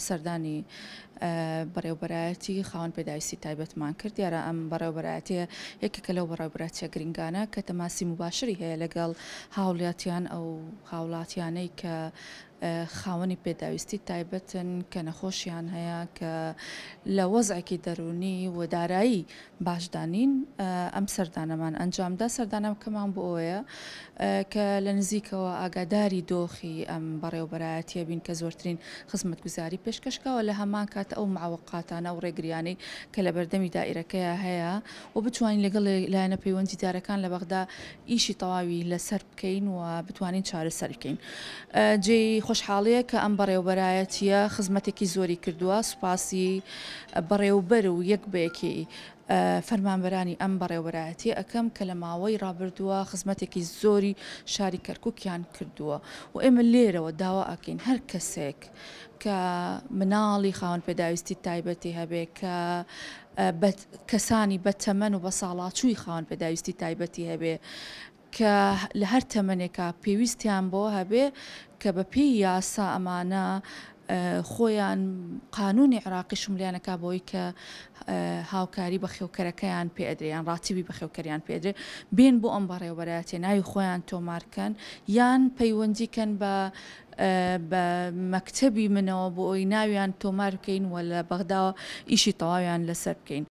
سەردانی بەڕێوەبەرایەتی خاوەن پێداویستی تایبەتمان کرد، دیارە ئەم بەڕێوەبەرایەتیە یەکێکە لەو بەڕێوەبەرایەتیە گرنگانە کە تەماسی موباشری هەیە لەگەڵ هاوڵاتیان، ئەو هاوڵاتیانەی کە خاوەنی پێداویستی تایبەتن، کە نەخۆشیان هەیە، کە لە وەزعێکی دەروونی و دارایی باشدا نین، ئەم سەردانەمان ئەنجامدا. سەردانەکەمان بۆ ئەوەیە کە لە نزیکەوە ئاگاداری دۆخی ئەم بەڕێوەبەرایەتیە بین کە زۆرترین خزمەتگوزاری پێشکەشکاوە، لە هەمان کات ئەو معوقاتانە و ڕێگریانەی کە لە بەردەمی دائیرەکەیا هەیە و بتوانین لەگەڵ لایەنە پەیوەندیدارەکان لە بەغدا ئیشی تەواوی لەسەر بکەین و بتوانین چارەسەری بکەین. جێی خۆشحاڵیە کە ئەم بەڕێوەبەرایەتیە خزمەتێکی زۆری کردووە، سوپاسی بەڕێوبەر و یەک بە یەکی فەرمانبەرانی ئەم بەڕێوەبەرایەتیە ئەکەم کە لە ماوەی ڕابردووە خزمەتێکی زۆری شاری کەرکوکیان کردووە و ئێمە لێرەوە داوا ئەکەین هەر کەسێک کە مناڵی خاوەن پێداویستی تایبەتی هەبێ، کە کەسانی بەتەمەن و بەساڵاچووی خاوەن پێداویستی تایبەتی هەبێ، کە لە هەر تەمەنێکا پێویستیان بەوە هەبێ کە بە پێی یاسا ئەمانە خۆیان قانونی عێراقی شملیان ئەکا بەوەی کە هاوکاری بەخێوکەرەکەیان پێ ئەدرێ یان ڕاتیبی بەخێوکەریان پێ ئەدرێ بێن بۆ ئەم بەڕێوەبەرایەتیە ناوی خۆیان تۆمار کەن یان پەیوەندی کەن بە بە مەکتەبی منەوە بۆ ئەوەی ناویان تۆمار بکەین و لە بەغداوە ئیشی تەواویان لەسەر بکەین.